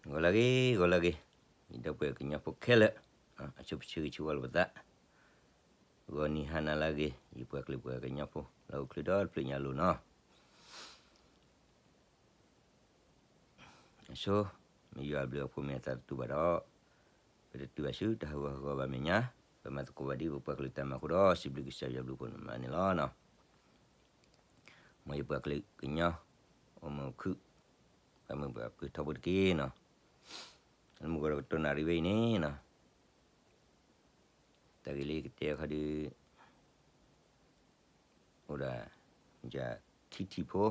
ဂီၤလၢအဂ့ၤ, ဂီၤလၢအဂ့ၤ, ယဒီပုၢ်ဝဲၢ်ကညီဖိခဲလၢာ်, အဆိပဆၢဂ့ၤဆၢဝါလိာ်ပသး, ဂီၤနံၤဟါနၤလၢအဂ့ၤ, ယပှၤကလုာ်ပှၤကညီဖိ လၢဟီၣ်ခိၣ်ချၢဒီတဖျၢၣ်ညါလိၤနီၤ. အဆိ, မ့ၢ်ယွၤအဘျုးအဖှိၣ်မ့ၢ်အသးတတူာ်ဘၣ်ဒီး, ပတတုၤဘၣ်ဆူတၢ်ဟးဂီၤဟးဂီၤဘၣ်မဲာ်ညါ, ပမၤသကိးဘၣ်ဒ်ပပှၤကလုာ်တၢ်မၤအဃိဒီး စံးဘျုးကစၢ်ယွၤဘျုးဖှိၣ်န့ၣ်မးန့ၣ်လီၤနီၤ. မ်ယပှၤကလုာ်ကညီ, အိၣ်မုာ်အိၣ်ခုၣ်, ပှၤမုၢ်ပှၤဖုထီဘိတက့ၢ်နီၤ. လၢမုၢ်ဂီၤဒီးကတိၤနၣ်ရံၣ်ဝဲအံၤန့ၣ်နီၤ, တၢ်ဂ့ၢ်လၢယကတဲအခါဒီး အိၣ်ဒၣ် ယထံထံဖိ,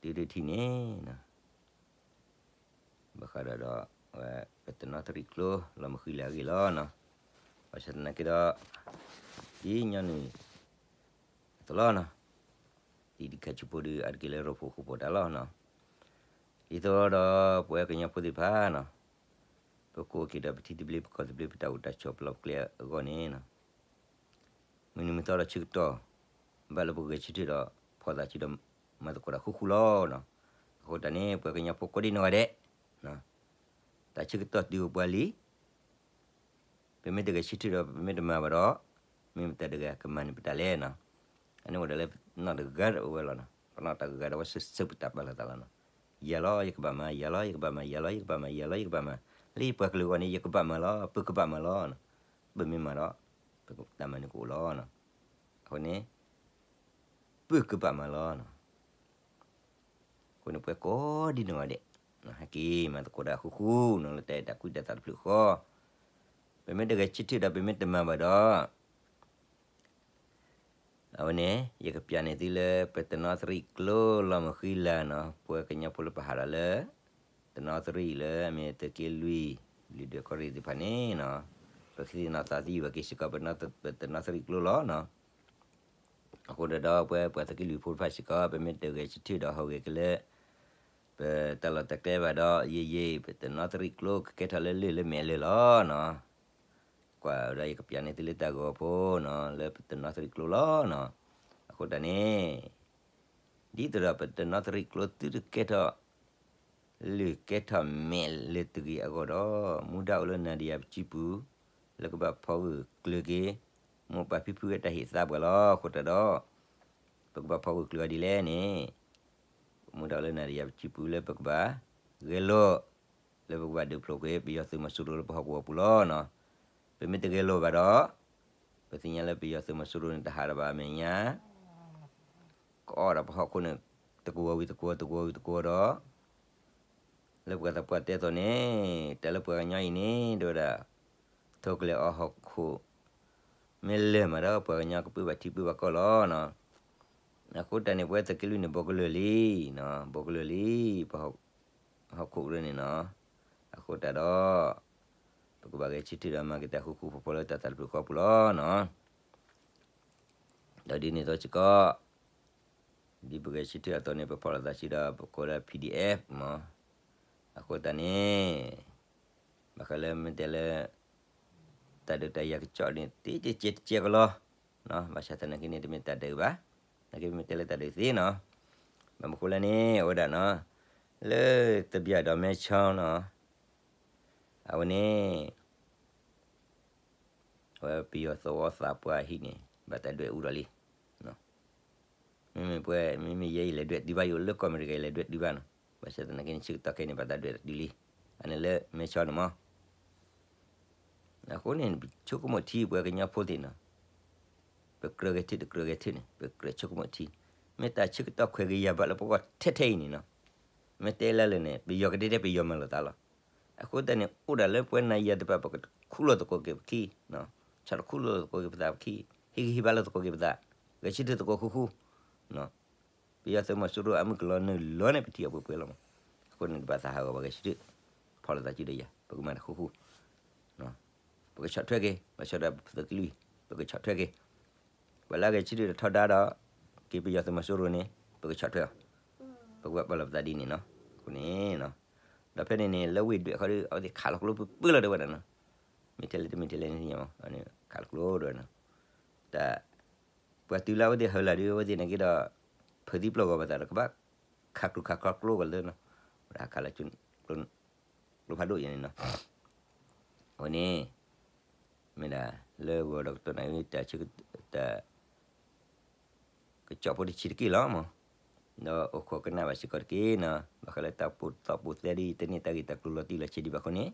တုၤတထံၣ်န့ၣ်နီၤ, ဘၣ်ဃးဒီးဒီး ဝဲပတနီသရံၣ်ကျိလီၤမုၢ်ဃံလၤအဂ့ၢ်လီၤနီၤ. ဘၣ်ဆၣ်သနာ်က့ဒီး ဒ်ညီနုၢ်အသိးလီၤနီၤ, ဒ်ဒုးခးဆူဖိဒီး အါတက့ၢ်လၢရိဖှိၣ်ဃိၣ်ဖိးတၢ်လီၤနီၤ. ဒ်သိးဒီးပဝဲကညီဖိသ့ၣ်တဖၣ်နီၤ, ပကအိၣ်က့ၤဒီးပထံသဘျ့ ပကီၢ်သဘျ့ ပတၢ်အိၣ်တၢ်ဆိး ပလီၢ်ပကျဲအဂီၢ်န့ၣ်နီၤ, မုၢ်နံၤမုၢ်သီဒီးဆၢကတီၢ် ဘၣ်လၢပဂဲၤဆၢထၢၣ်ဒီး ဖီၣ်သးစုဒီး မၤသကိးတၢ်ဃူဃူလီၤနီၤ. အဃိတၢ်န့ၣ် ပှၤကညီဖိကိးဒံနီၢ်ဂၤဒဲး, တၢ်ဆၢကတီၢ်တုၤအိၣ်ပှၤလံ, ပမ့ၢ်တဂဲၤဆၢထၢၣ်ဒီး ပမ့ၢ်တမၤဘၣ်ဒီး မ့ၢ်ပတၢ်တဂၤကမၤန့ၢ်ပတၢ်လဲၣ်နီၤ. အန့ၣ်အိၣ်ဒၣ်လၢပနီၢ်တဂၤအိၣ်ဝဲလီၤနီၤ. ပနီၢ်တၢ်ဂၤဒီးဝဲစၢၢ်စၢၢ်ပတၢ်ပာ်လီၤသးလီၤနီၤ. ယၤလီၤယကဘၣ်မၤ, ယၤလီၤယကဘၣ်မၤ, ယၤလီၤယကဘၣ်မၤ, လၢယပှၤကလုာ်အဂီၢ်န့ၣ် ယကဘၣ်မၤလီၤ, ပကဘၣ်မၤလီၤနီၤ. ပမ့ၢ်မၤဒီး ပတၢ်မၤန့ၣ်ကအိၣ်လီၤနီၤ. အဃိန့ၣ် ပကဘၣ်မၤလီၤနီၤ. အဃိန့ၣ် ပှၤကိးဒံနီၢ်ဂၤဒဲး ဟဲက့ၤမၤသကိးတၢ်ဃူဃူနီၤ လၢတၢ်အဲၣ်တၢ်ကွံတၢ်သးတဖျၢၣ်ဃီ, ပမ့ၢ်တဂဲၤဆၢထၢၣ်ဒီး ပမ့ၢ်တမၤဘၣ်ဒီး အဝဲန့ၣ် ယကပျးန့ၢ်သုလၢ ပတနီသရံၣ်ကျိလီၤမုၢ်ဃံလၤနီၤ, ပှၤကညီဖိလၢပဟးဒီးလၢ တနီသရံၣ်လၢမ့ၢ်သုးက့လွံၢ်, လွံၢ်ဒွဲၣ်ကီၢ်ရ့ၣ်သ့ၣ်တဖၣ်န့ၣ်နီၤ, ပကသ့ၣ်နီၣ်သးသံဘၣ်က့ၤစ့ၢ်ကီး ပတနီသရံၣ်ကျိလီၤနီၤ. အဃိဒီးပဝဲပှၤသုးက့လွံၢ်ဖိတဖၣ်စ့ၢ်ကီး ပမ့ၢ်တဂဲၤဆၢထၢၣ်ဒီးဟးဂီၤက့ၤလၢ ပတၢ်လီၢ်တၢ်ကျဲဘၣ်ဒီး ယံာ်ယံာ် ပတနီသရံၣ်ကျိကကဲထီၣ်လၢလၢၢ်လၢမဲာ်လၢာ်လီၤနီၤ. ကွၢ်ဒီးယကပျးန့ၢ်သုလၢတၢ်ဂီၤဖိနီၤ လၢပတနီသရံၣ်ကျိလီၤနီၤ. အဃိတၢ်န့ၣ် ဒ်သိးဒီးပတနီသရံၣ်ကျိသုတကဲထီၣ် လၢၢ်ကဲထီၣ်မဲာ်လၢာ်တဂ့ၤအဂီၢ်ဒီး မူဒါအိၣ်လၢနၤဒီးယၤပစုပူၤ လၢကဘၣ်ဖီဂၢၢ်ကျၢၤက့ၤ မိၢ်ပၢ်ဖံဖုအတၢ်ဟ့ၣ်သါပှၤလီၤ. အဃိတၢ်ဒီး ပကဘၣ်ဖီဂၢၢ်ကျၢၤအီၤဒ်လဲၣ်န့ၣ် မူဒါအိၣ်လၢနၤဒီးယၤပစုပူၤလၢပကဘၣ်ဂဲၤလိာ် လၢပကဘၣ်ဒုးဖျိးကွံာ် ပယီၤသုးမီၤစိရိၤလၢပဟီၣ်ကဝီၤပူၤလီၤနီၤ. ပမ့ၢ်တဂဲၤလိာ်ဘၣ်ဒီး ပသ့ၣ်ညါလၢပယီၤသုးမီၤစိရိၤန့ၣ် တဟးဒီးဘၣ်အမဲာ်ညါ ကအီၣ်ဒီးပဟီၣ်ခိၣ်န့ၣ် တကဝီၤဝံၤတကဝီၤ တကဝီၤဝံၤတကဝီၤဒီး လၢပှၤသးပှၢ်တဲအသိးန့ၣ် တၢ်လၢပှၤကညီအံၤန့ၣ် ဒ်ဝဲဒၣ် ထိၣ်ကလဲာ်အီၣ်ဟီၣ်ခိၣ် မ့ၢ်လၢာ်မးဒီး ပှၤကညီကပၢဘၣ်ထံပၢဘၣ်ကီၢ်လီၤနီၤ. အဃိတၢ်န့ၣ် ပဝဲသုးက့လွံၢ်န့ၣ် ဘီကလၢာ်လံ, ဘီကလၢာ်လံ ပဟီၣ်ခိၣ်ကရၢန့ၣ်နီၤ. အဃိတၢ်ဒီး ပကဘၣ်ဂဲၤဆၢထၢၣ်ဒီးမၤက့ၤတၢ်ဃူဃူဖိးဖိးလၢတၢ်သးတဖျၢၣ်ဃီပူၤလီၤနီၤ. ဒီးဒ်န့ၣ်အသိးစ့ၢ်ကီး ဒ်ပဂဲၤဆၢထၢၣ်အသိးန့ၣ် ပဖီၣ်လိာ်သးစုဒီး ပကိးလၢ PDF မး. အဃိတၢ်န့ၣ် ဘၣ်ဃးလၢမ့ၢ်တဲလၢ တၢ်ဒုးတၢ်ယၤကစီၣ်န့ၣ် တကဲတကဲကလီ ဘၣ်ဆၣ်သနာ်က့န့ၣ် တမ့ၢ်တၢ်ဒုးဘၣ်, သနာ်က့မ့ၢ်တဲလၢတၢ်ဒုးသ့နီၤ. ဘၣ်မနုၤဃိလဲၣ်န့ၣ် အဝဲဒၣ်နီၤ လၢသဘျ့ဒီးမဲဆီနီၤ အဝဲန့ၣ် အဝဲပယီၤသဝီသးပှၢ်အဟံၣ်န့ၣ် ဘၣ်တၢ်ဒွဲၣ်အူဒီးလံ. မ့မ့ၢ်ပှၤ မ့မ့ၢ်ယဲအံၤလဲၤဒွဲၣ်တုၤဘၣ် ယအိၣ်လၢကီၢ်အမဲရကၤ ယလဲၤဒွဲၣ်တုၤဘၣ်နီၤ. ဘၣ်ဆၣ်သနာ်က့န့ၣ် ဆၢကတီၢ်ခဲအံၤန့ၣ် ဘၣ်တၢ်ဒွဲၣ်တုၤလံ. အန့ၣ်လၢမဲဆီန့ၣ်မး အဃိန့ၣ် ပဆိကမိၣ်ထံပှၤကညီဖိသ့ၣ်နီၤ, ပကြၢးဂဲၤထၢၣ်တကြၢးဂဲၤထၢၣ်န့ၣ် ပကြၢးဆိကမိၣ်ထံ, မ့ၢ်တၢ်ဆၢကတီၢ်ခွဲးဂ့ၤယာ်ဘၣ်လၢပဂီၢ်ထဲထဲအံၤန့ၣ်နီၤ, မ့ၢ်တဲလၢလၢာ်န့ၣ် ပယီၤကဒဲဒဲပယီၤမၤလိာ်သးလီၤ. အဃိတၢ်န့ၣ် အိၣ်ဒၣ်လၢပဝဲနၤယၤသ့ၣ်တဖၣ် ပကခူၣ်လိာ်သကိးက့ၤပခံ, ဆီၣ်တခူၣ်လိာ်သကိးက့ၤပသးပခံ, ဟ့ၣ်ဂံၢ်ဟ့ၣ်ဘါလိာ်သကိးက့ၤပသး, ဂဲၤဆၢထၢၣ်သကိးဃူဃူ ပယီၤသုးမီၤစိရိၤအမုၢ်ကလီၤနုာ်လီၤန့ၣ် ပထံၣ်အပှဲၤပှဲၤလီၤမး. အဃိန့ၣ် တဘၣ်သးဟးဂီၤဘၣ်ဂဲၤဆၢထၢၣ်, ဖီၣ်လိာ်သးစုဒီးယၤ ပကမၤတၢ်ဃူဃူ, ပကဆီၣ်ထွဲက့ၤ, ပဆီၣ်ထွဲပသုးက့လွံၢ်, ပကဆီၣ်ထွဲက့ၤ, ပှၤလၢအဂဲၤဆၢထၢၣ်ဒီးထီဒါဒီး က့ၤပယီၤသုးမီၤစိရိၤန့ၣ် ပကဆီၣ်ထွဲအီၤ, ပကဘၣ်ပာ်လီၤပသးဒ်န့ၣ်နီၤ. အဃိန့ၣ် ဒီးဖဲန့ၣ်န့ၣ် လၢဝ့ၢ်ဒွဲၣ်ခီဒီး အဝဲသ့ၣ်ခးလီၤကျိပှဲၤပှဲၤလီၤတဲဝဲဒၣ်နီၤ, မ့ၢ်ထဲလဲၣ်တမ့ၢ်ထဲလဲၣ်န့ၣ် ခးလီၤကျိတဲဝဲနီၤ. တၢ် ပှၤတုၤလၢအဝဲသ့ၣ်ဟၢလၢဒုး အဝဲသ့ၣ်န့ၣ်က့ဒီး ဖုးသံပျိၢ်ဂီၤပသးဒီး ကဘၣ်ခးကျိခးကျိကျိဂီၤလၢနီၤ, ပှၤခးလၢ ကျိဖးဒိၣ်ယဲန့ၣ်နီၤ, အဝဲန့ၣ် မ့ၢ်ဒၣ်လၢဂီၤဒီးကတီၢ်နၣ်ရံၣ် တၢ်ဆၢကတီၢ် ကစီၣ်ဖိတဆံးတက့ၢ်လီၤမး, ဒီးအိၣ်ခိးကနၣ်ဘၣ်စ့ၢ်ကီးတက့ၢ်နီၤ, ဘၣ်ဃးလၢတၢ်ပိာ်သီၣ်ပိာ်သဲဒ်အံၤ တန့ၢ်တၢ်ဂ့ၢ်တၢ်ကျိၤလီၤတံၢ်လီၤဆဲးဒံးဘၣ်အဃိန့ၣ်,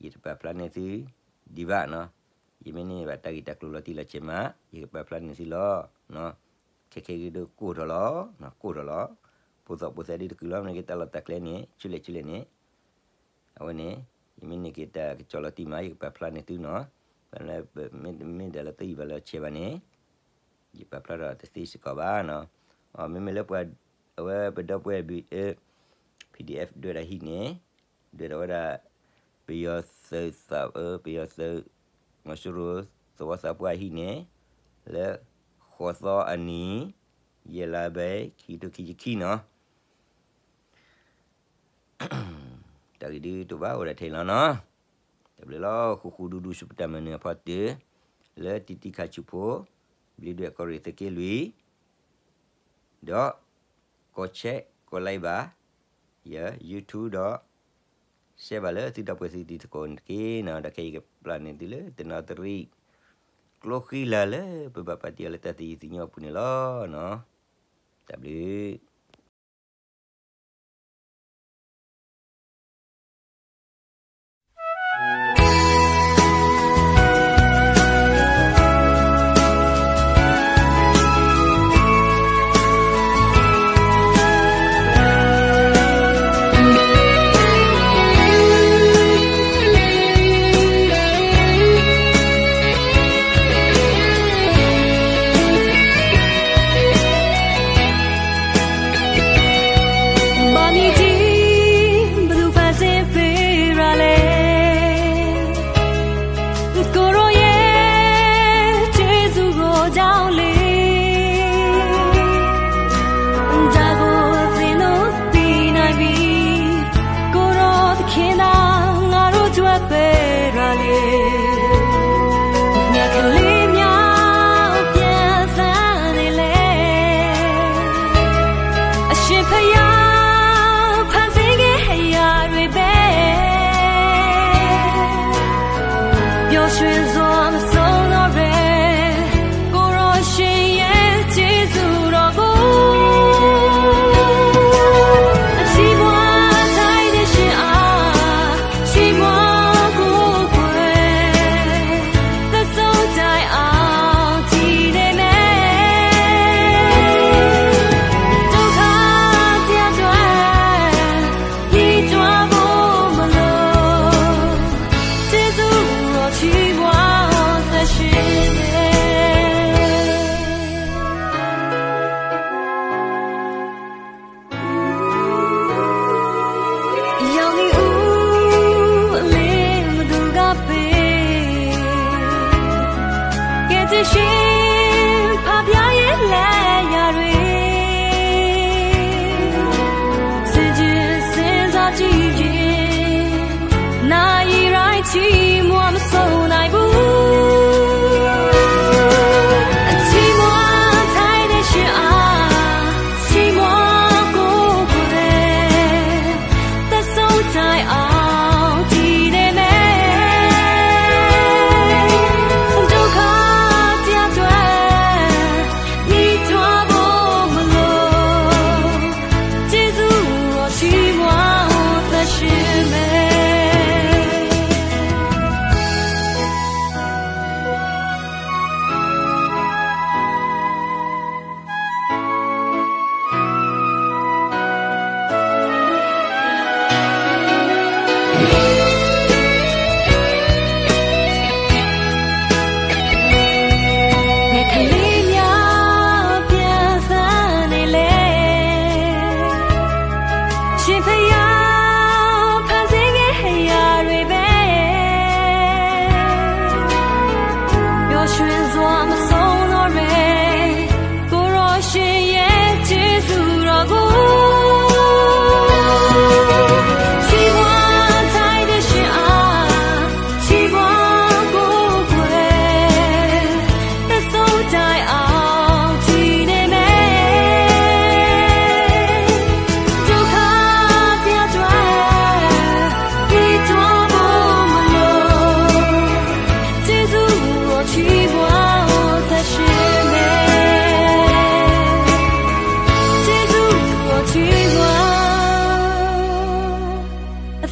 ယတပာ်ဖျါန့ၢ်သုဒံးဘၣ်နီၤ, ယမ့ၢ်န့ၢ်ဘၣ်တၢ်ဂ့ၢ်တၢ်ကျိၤလီၤတံၢ်လီၤဆဲးမး ယကပာ်ဖျါန့ၢ်သုလီၤ. ခဲခဲဂ့ၤဒိၣ်ကိၢ်ထီၣ်လီၤ, ကိၢ်ထီၣ်လီၤ, ပိာ်သီၣ်ပိာ်သဲဒ်တကုာ်လီၤ မ့ၢ်က့ၤတၢ်လီၢ်တၢ်ကျဲန့ၣ် ဆူလဲၣ်ဆူလဲၣ်န့ၣ် အဝဲန့ၣ် ယမ့ၢ်န့ၢ်က့ၤတၢ်ကစီၣ်လီၤတံၢ်မး ယကပာ်ဖျါန့ၢ်သုနီၤ, မ့ၢ်ဒၣ်လၢတယံာ်ဘၣ်လၢဆဲးဘၣ်န့ၣ် ယပာ်ဖျါထီၣ်တသ့စ့ၢ်ကီးဘၣ်နီၤ, အမ့မ့ၢ်လၢပှၤ အဝဲပဒီပုၢ်ဝဲၢ် PDF ဒွဲၣ်တၢ်ဟံၣ်န့ၣ်, ဒွဲၣ်တၢ်ဝဲဒၣ် ပယီၤသုးသး ပယီၤသုး မီၤစိရိၤသဝီသးပှၢ်ဟံၣ်န့ၣ်, လၢဃိးသီအနံၤ ယဲၢ်လါဘဲ ခံကထိခံဆံခံနီၤ တၢ်ဂ့ၢ်ဒ်တအိၣ်ဘၣ်အိၣ်ဒၣ်ထဲအံၤလီၤနီၤ, တၢ်ဘျုးလီၤ ဃူဃူဒူဒူဆူပတၢ်မၤနၢၤအဖီတၢၢ်, လၢတံၤတံၤခါဆူဖိ, ဘျံးဒွဲၣ်ကီၢ်ရ့ၣ်သုးက့လွံၢ်, ဒီး ကီၢ်ဆဲးကီၢ်လဲၤဘၣ်, ယ YouTube ဒီး ရှဲဘၣ်လၢသုဒီပုၢ်ဝဲၢ်သုတံၤသကိးန့ၣ်တက့ၢ်နီၤ, ဒီးခဲအံၤကပျၢ်န့ၢ်သုလၢတနီသရံၣ် ကျိဃံလၤလၢပဘၣ်ပာ်တ့ၢ်အီၤလၢတၢ်သယုၢ်သညိအပူၤန့ၣ်လီၤနီၤ, တၢ်ဘျုး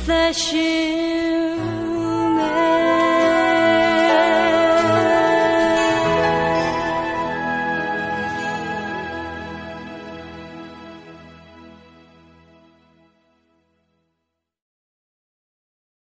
သၢဆံ